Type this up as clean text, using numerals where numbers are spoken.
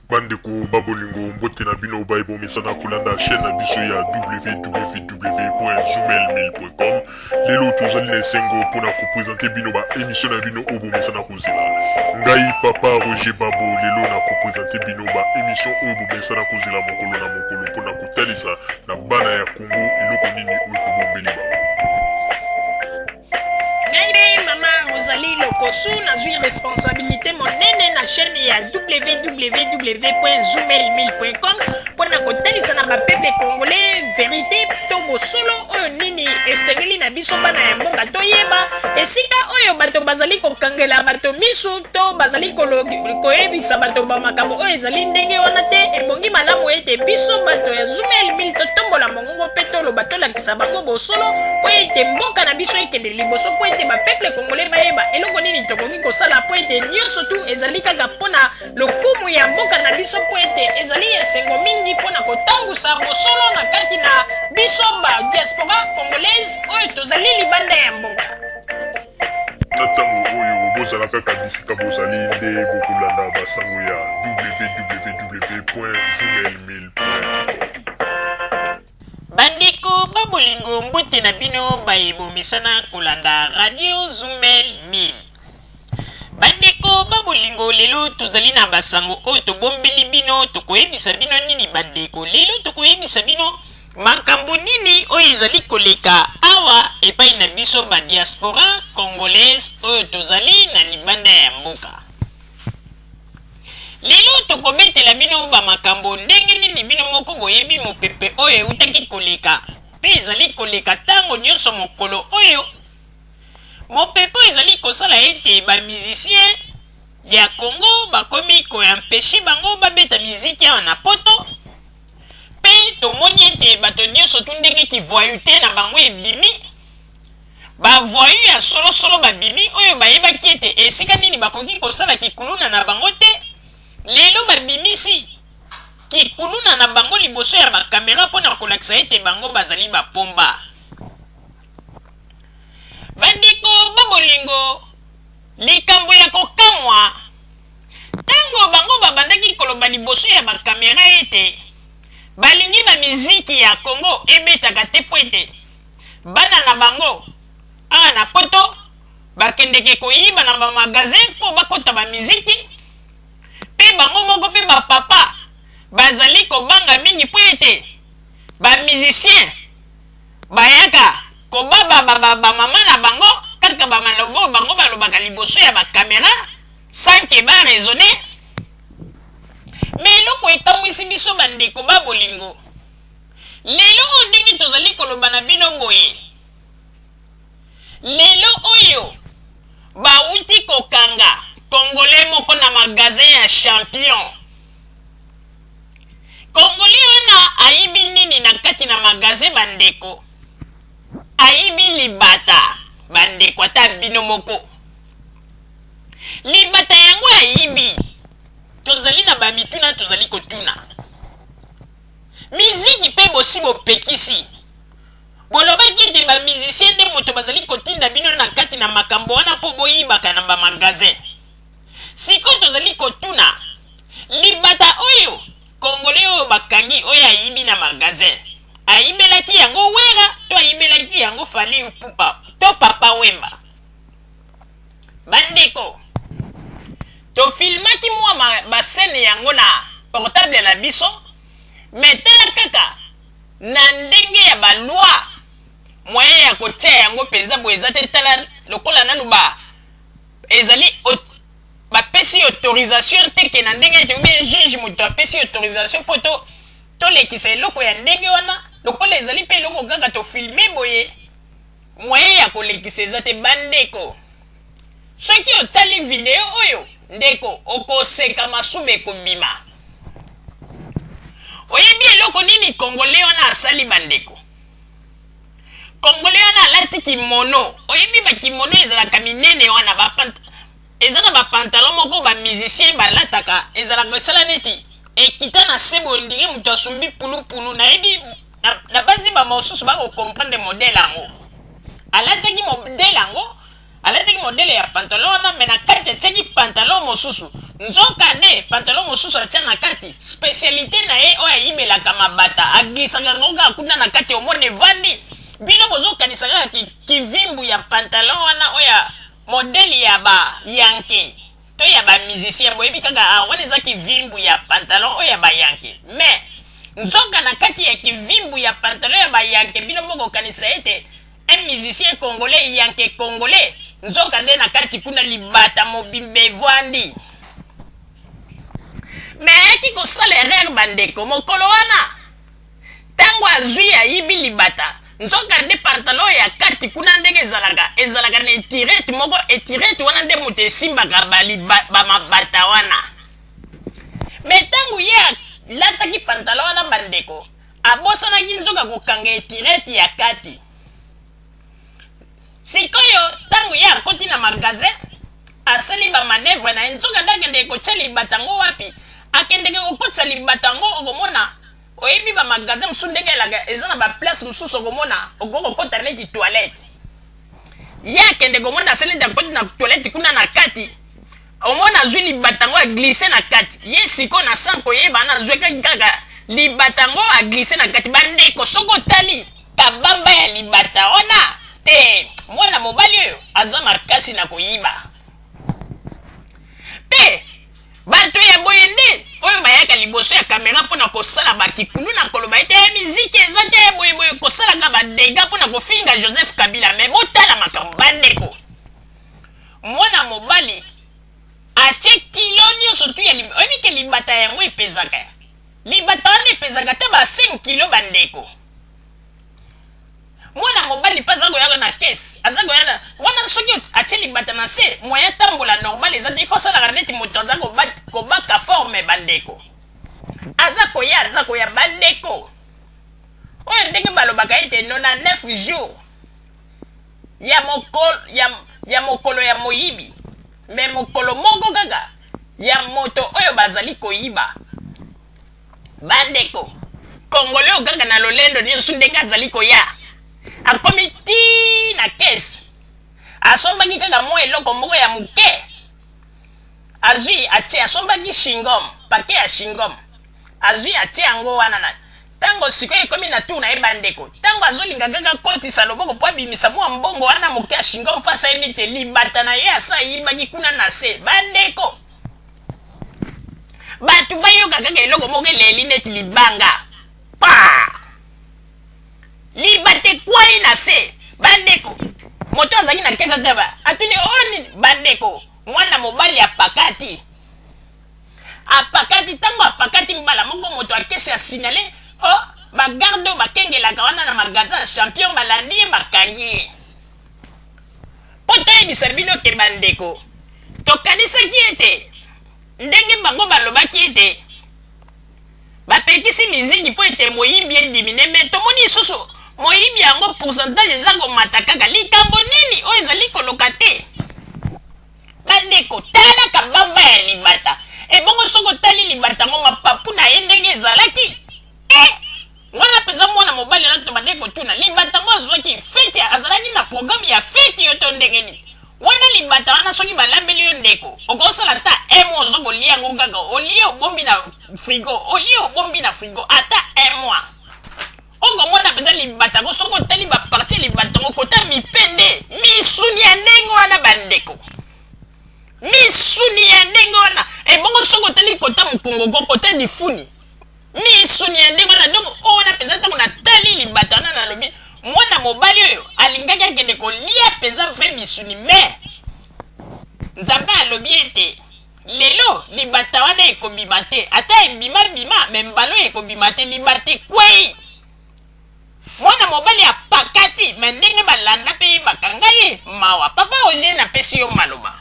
Bandeko ba bolingo, mbote na bino baye bomesana kolanda chaîne na biso ya www.zoomail1000.com. Lelo tozali na esengo mpona kopresente bino ba émission na bino oyo bomesana kozela. Ngai papa Roger Babo lelo na kopresente bino ba émission oyo bomesana kozela mokolo na mokolo mpona kotalisa na bana ya Congo eloko nini oyo tobombeli bango. Ngai mpe mama Rosalie Lokosu nazwi responsabilité monene na chaîne ya www.zoomail1000.com mpo na kotalisa na bapeuple congolais verité to bosolo oyo nini esengeli na biso bana ya mboka toyeba esika oyo bato bazali kokangela bato misu to bazali koyebisa bato bamakambo oyo ezali ndenge wana te. Ebongi malamu ete biso bato ya Zoomail 1000 totombola mongongo mpe toloba, tolakisa bango bosolo mpo ete mboka na biso ekende liboso, mpo ete bapeuple congolais bayeba eloko nini tokoki kosala, mpo ete nyonso tu ezali kaka mpo na lokumu ya mboka na biso, mpo ete ezali esengo mingi mpo na kotambusa bosolo na kati na biso ba diaspora congolaise oyo tozali libanda ya mboka. Na ntango oyo bozala kaka bisika bozali nde bokolanda basango ya www.zoomail1000.com. Bandeko ba bolingo, mbote na bino baye bomesana kolanda radio Zumel 1000. Bandeko ba bolingo, lelo tozali na basango oyo tobombeli bino. Tokoyebisa bino nini bandeko? Lelo tokoyebisa bino makambo nini oyo ezali koleka awa epai na biso ba diaspora congolaise oyo tozali na libanda ya mboka. Lelo tokobetela bino ba makambo ndenge nini bino moko boyebi mopepe oyo eutaki koleka mpe ezali koleka ntango nyonso mokolo oyo. Mopepe oyo ezali kosala ete ba musiciens ya Congo bakomi ko empecher bango babeta miziki awa na poto, mpe tomoni ete bato nyonso tu ndenge ki voyoute na bango ebimi, ba voyous ya solosolo babimi oyo bayebaki ete esika nini bakoki kosala kikuluna na bango te, lelo babimisi kikuluna na bango liboso ya ba camera mpo na kolakisa ete bango bazali ba pomba. Bandeko ba bolingo, likambo ya kokamwa, ntango bango babandaki koloba liboso ya ba camera ete balingi ba miziki ya Congo ebetaka te mpo ete bana na bango awa na poto bakendeke koyiba na ba magasin mpo bakota ba miziki, mpe bango moko mpe ba papa bazali kobanga mingi mpo ete ba musiciens bayaka kobaba ba ba mama na bango kaka ba maloba oyo bango balobaka liboso ya ba camera sans que ba raisonner. Mais eloko ekamwisi biso bandeko ba bolingo lelo oyo ndenge tozali koloba na bino boye, lelo oyo bawuti kokanga congolais moko na magasin ya champion. Congolais wana ayibi nini na kati na magasin bandeko? Ayibi libata bandeko, ata bino moko libata yango ayibi. Tozali na ba mituna tozali kotuna. Miziki pe bosi bopekisi, bolobaki ete ba musiciens nde moto bazali kotinda bino na kati na makambo wana po boyibaka na ba magasin. Sikoyo tozali kotuna, libata oyo congolais oyo bakangi oyo ayibi na magasin, ayibelaki yango Werra to ayibelaki yango Fally Ipupa to Papa Wemba? Bandeko, to filmaki mua ba scène yango na portable na biso, mais tala kaka na ndenge ya ba loi, moyen ya kotia yango penza boye eza te. Tala lokola nanu ba ezali bapesi autorisation te ke na ndenge ete ou bien juge moto apesi autorisation mpo to tolekisa eloko ya ndenge wana, lokola ezali mpe eloko kaka tofilme boye, moyen ya kolekisa eza te. Bandeko, soki otali video oyo ndeko, okoseka masuba ekobima. Oyebi eloko nini congolais wana asali bandeko? Congolais wana alati kimono. Oyebi ba kimono ezalaka minene wana, ba eza na ba pantalon moko ba musicien balataka, ezalaka esala neti ekita na se boye, ndenge moto asumbi pulupulu. Nayebi nabanzi ba mosusu bako comprendre modèle yango. Alataki modèle yango, Alataki modele ya pantalon wana mais na kati atiaki pantalon mosusu. Nzoka nde pantalon mosusu atia na kati, specialite na ye oyo ayibelaka mabata, a glissaka yango kaka kuna na kati omona evandi. Bino bozo kanisa kaka ki kivimbu ya pantalon wana oyo ya modele ya ba yanke to ya ba musiciens, boyebi kaka ah wana eza kivimbu ya pantalon oyo ya ba yanke. Mais nzoka na kati ya kivimbu ya pantalon ya ba yanke bino boko kanisa ete Un musicien congolais yanke congolais nzoka nde na kati kuna libata mobimba evwandi. Mais ayaki kosala erreur bandeko mokolo wana tango azui ayibi libata nzoka nde pantalon ya kati kuna ndenge ezalaka ezalaka na etirette moko etirette wana nde moto esimbaka ba mabata wana mais tango ye alataki pantalon wana bandeko Abosanaki nzoka kokanga etirette ya kati. Sikoyo tango ye akoti na magasin, asali ba manœuvres na ye, nzoka nde akendeke kotia libata yango wapi? Akendeke kokotisa libata yango, okomona, oyebi ba magasin mosusu ndenge elaka, eza na ba place mosusu okomona, okoki kokota neti toilette. Ye akende komona asali neti akoti na toilette kuna na kati, Omoni azui libata yango a glisse na kati ye sikoyo na sans koyeba wana azuakaki kaka libata yango a glisse na kati ba ndeko soki otali kabamba ya libata wana te mwana mobali oyo aza makasi na koyiba pe bato ya boye nde oyo bayaka liboso ya kamera mpo na kosala bakikuluna koloba ete eh, miziki eza te boye boye kosalaka badega mpo na kofinga Joseph Kabila me botala makambo bandeko Mwana mobali atie kilo nionso tu ya oyebi ke libata yango epezaka libata wana epezaka ata ba 5 kilo ba ndeko mwana mobali pe aza koya na caisse aza koya na wana soki atie libata na se moyen atambola normal eza te il faut asalaka neti moto aza kobaka forme ba ndeko aza koya aza koya ba ndeko oyo ndenge balobaka ete 99 jours ya mokolo ya, ya mokolo ya moyibi, me mokolo moko kaka ya moto oyo bazali koyiba. Bandeko, Congolais oyo kaka na lolendo nyonso ndenge azali koya, akomi ti na kese, asombaki kaka mwa eloko moko ya moke, azwi atie, asombaki chingom, paquet ya chingom, azwi atie yango wana na Tango sikoyo ekomi na tour na ye bandeko, tango azolinga kaka akotisa loboko po abimisa mua mbongo wana moke ya chingom po asayebi te libata na ye asi ayibaki kuna na se. Bandeko, batu bayoka kaka eloko moko eleli neti libanga paa! Libata ekwayi na se. Bandeko, moto azalaki na kesa te ba atuni oyo nini? Bandeko, mwana mobali apakati. Apakati tango apakati mbala moko moto ya kese a signale oh ba garde oyo bakengelaka wana na magasin ya champion balandi ye bakangi ye. Po toyebisa bino ke bandeko tokanisaki ete ndenge bango balobaki ete bapekisi miziki po ete moyibi edimine mais tomoni lisusu moyibi yango pourcentage eza komata kaka likambo nini oyo ezali koloka te. Bandeko tala kabamba ya libata ebongo soki otali libata yango mapapu na ye ndenge ezalaki eh! Wana mpenza mwana mobali wana tobandaki kotuna libata yango azwaki feti azalaki na programme ya feti yo to ndenge nini wana libata wana soki balambeli yo ndeko okosala ata un mois ozo kolia yango kaka olie obombi na frigo olie obombi na frigo ata un mois Okomona mpenza libata yango soki otali ba partie ya libata yango kota mipende misuni ya ndenge wana bandeko misuni ya ndenge wana ebongo soki otali kota mokongo kota lifuni misuni ya ndenge wana donc oyo wana mpenza ntango natali libata wana nalobi mwana mobali oyo alingaki akende kolia mpenza vrai misuni mais Nzambe alobi ete Lelo libata wana ekobima te ata ebima bima mais mbala oyo ekobima te libata ekweyi mwana mobali apakati mais ndenge balanda pe ye bakanga ye mawa papa Roger napesi yo maloba.